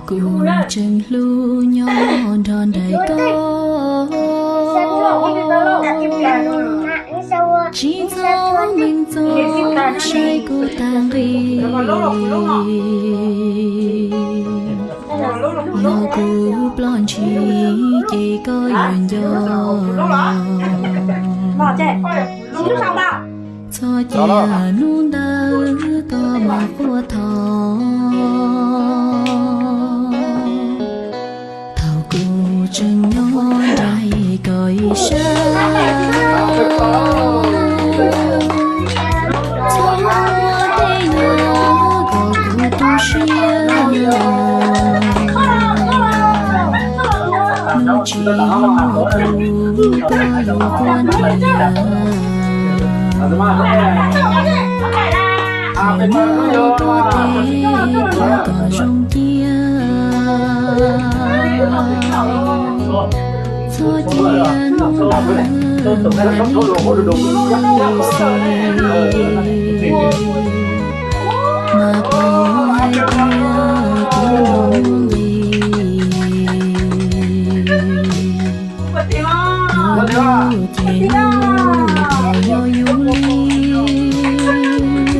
Kuv tseem hlub nyob nrog nraim koj, tsis txhob meej txog saib kuv tag nqi. Yog kuv ploj ntshis ces koj yuav nco. Txhob cia hnub ntawd koj mam quaj thov. Thaum kuv tseem nyob nraim koj ib sab, txhob muab tej no kom kuv tu siab. Hnub tsis muaj kuv koj yuav quaj nrhiav. Thaum no koj teb kuv kom zoo cia, txhob cia hnub ntawd mas hlub kuv xwb. Mas puas hais tias kuv los muaj nqis? Yuav hlub ces hlub, txhob yog yus li.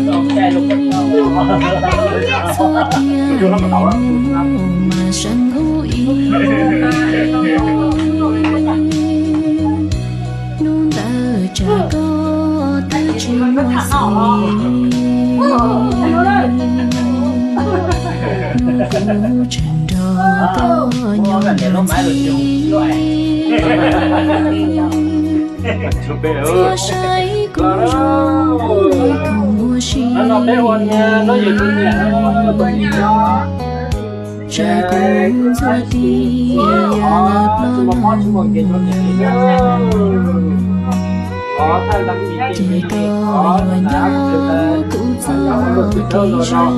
Txhob cia hnub mas seem ub ib. Hnub ntawd tsam koj twb tsis muaj xis, hnub kuv tseem nrog koj nyob ntxiv. Txhob saib kuv zoo li khoom ua si, tsam kuv ntxuag tias yam lawv ploj mus. Ces koj yuav nco kuv txoj kev zoo.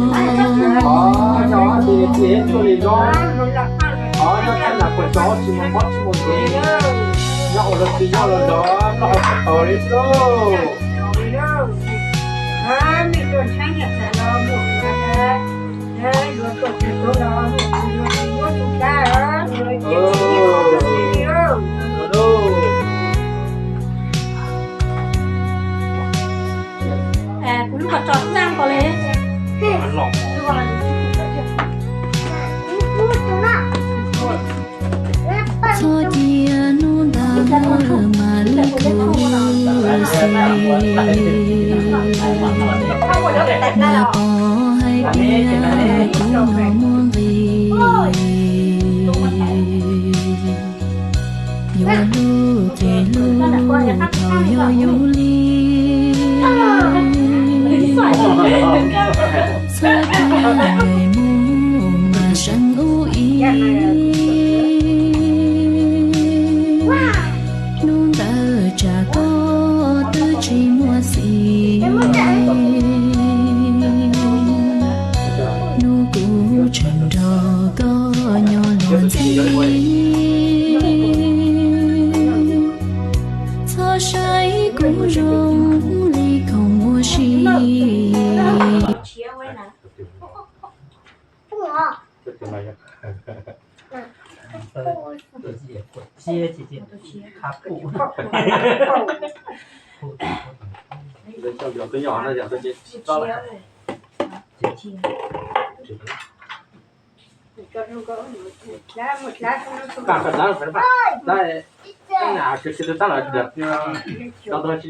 Kuv lub qhov tso txaj nkaus li. Txhob cia hnub ntawd mas hlub kuv xwb. Mas puas hais tias kuv los muaj nqis? Yuav hlub ces hlub thaum yog yus li. Txhob cia nqaim mus mas seem ub ib. Hnub ntawd tsam koj twb tsis muaj xis, hnub kuv tseem nrog koj nyob los ntxiv. Txhob saib kuv zoo li khoom ua si, Txhob cia hnub ntawd mas hlub kuv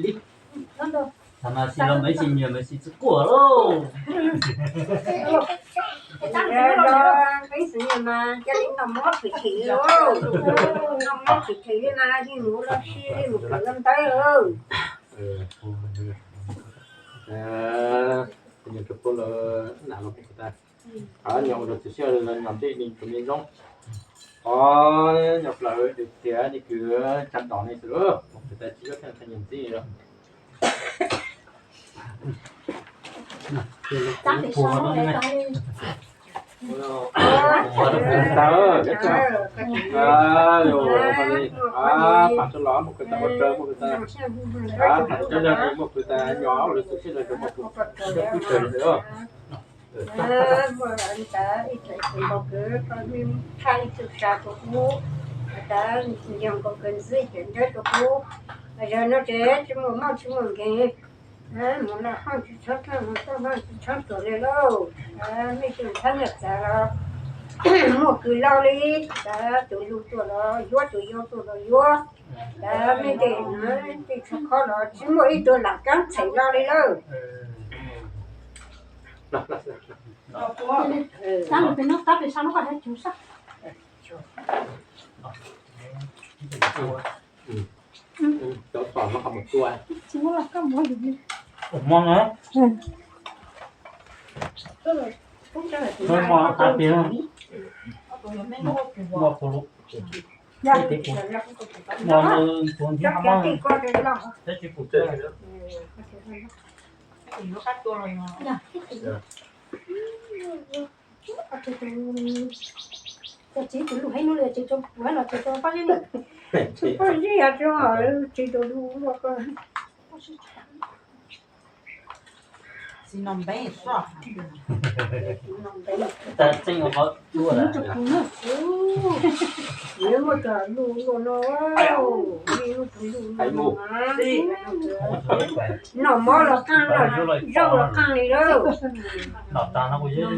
xwb. Thaum no tsis los mev tsis nyiam mev tsis tsis quaj lauj. Peb xwv mas cia li noj mov phem phem li, noj mov phem phem li mas yeej mus los si li mus kawm los ntawd. Nyob ua lawv txim siab los nyob ntej ni tus me zoo. Os, nyob plaws tias ni kws tsa tom ni xwb, mus kawm tas tsis yob thaj nyiam ntxiv. Pam tso los mus kawm tas ua raws mus kawm tas, pam tso los mus kawm tas nyob ua lawv txim siab los mus kawm tas ua raws li. Muaj ntawd ib txwm nkaus kwv, koj thaij ib tug tsa rau kuv, ntawd nyoog nkaus kwv ntxwb ces nrab rau kuv. Yog no ces tsis muaj mob tsis muaj nkeeg, mus noj hoob tsis txhob, mus toj hoob tsis txhob tuag li lauj. Mej tug thab nyaj txav los muaj kws loj li, tus lug tuaj los yuav, tus yau tuaj los yuav. Mej tej, tej txhua qhov los tsis muaj ib tug lam kaab txhem lo li lauj. Txiv tus lug heev no, txiv tus poj zeb, txiv tus lug, txiv no npe, txiv no npe, txiv no npe, nws muaj tus lug luaj no, nws muaj tus lug luaj no, noj mov los qaaj, noj zaub los qaaj li lauj. Noj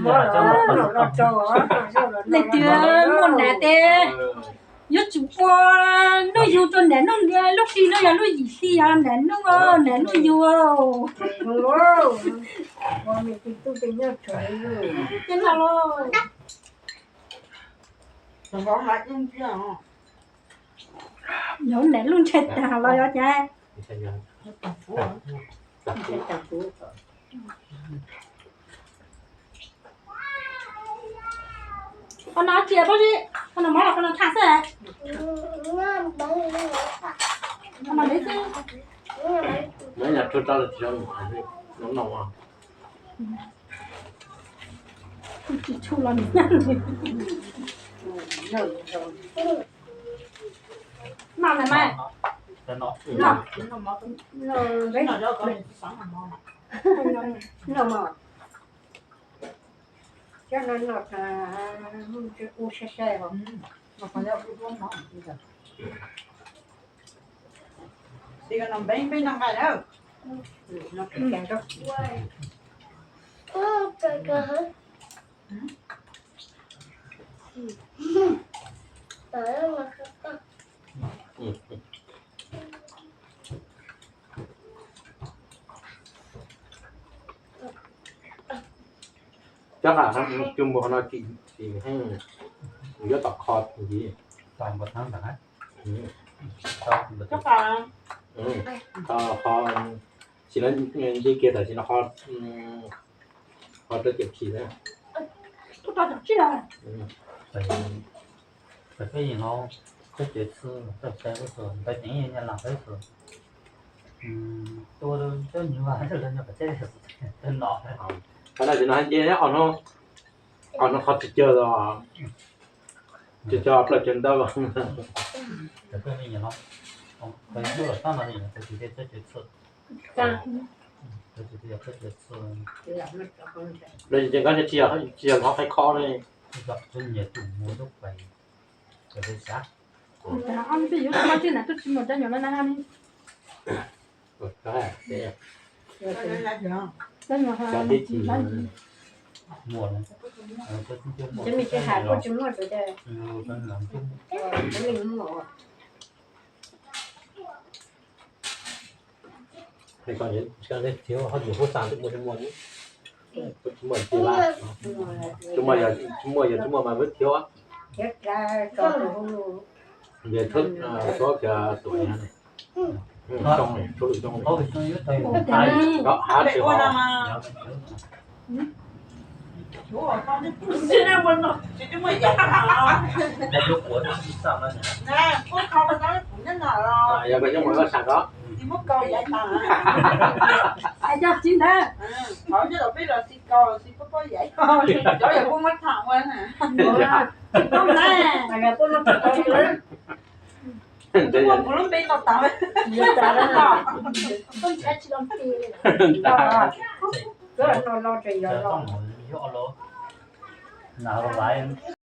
mov los noj los tsau, noj zaub los noj. Leej twg muaj nam tes yuav tsum ua nuj yug rau nam nuj, lub hli no yog lub yim hli, yog nam nuj, nam nuj yug. Ua mej tug tub tej nyob, tej no los yog nam lub ntshe tag los yog cas. Qhov no tsis yog pob zeb, qhov no mov los qhov no tshaj xwb. Qhov no ntev xwb. Tsis tshua los nws noj mas, noj mas. Cov no noj tas mus tsis ua sai sai os. Tiv no npe npe noj nqaij na. Cov qab coj mus qhov no tsis heev, yuav tom kho ntxiv. Qhov, qhov, tsis no nce kiag tam sim no qhov, qhov rau cem phis na. Peb yeej no, peb cov txwj tau tau ntawd ces yeej nyaj las peb xwb. Tua cov nyuag, cov nyuag pem teb no. Qhov no ces no nce ob no, ob no qhov tsis cog, tsis cog plaws cog ntawd. Peb yeej no, peb lub los tab no ces peb tsis cog txwj. Peb tsis cog txwj. Los ces koj tsis yog, tsis yog qhov qhib khob ne. Nyias tus mus lub pais, cov peb xav. Ob peb yuav tsis muaj tsis na, twb tsis muaj cov nyuag no na. Muaj, cov me tsis hais kuj tsis muaj, cov me muaj. Tsis muaj, tsis muaj, tsis muaj mas peb thiab. Ntawd thawj tuam ne, zoo ne, txhua lwm zoo ne. Hav tsis ho. Yog koj nyob mus loj sam ko. Yog txiv ntawd. Cov yog kuj muab tham ua na. Kuv lub npe tau tas. Kuv ntshav tsis los nti. Kuv no los tseem yog los. Yog los, na los vais.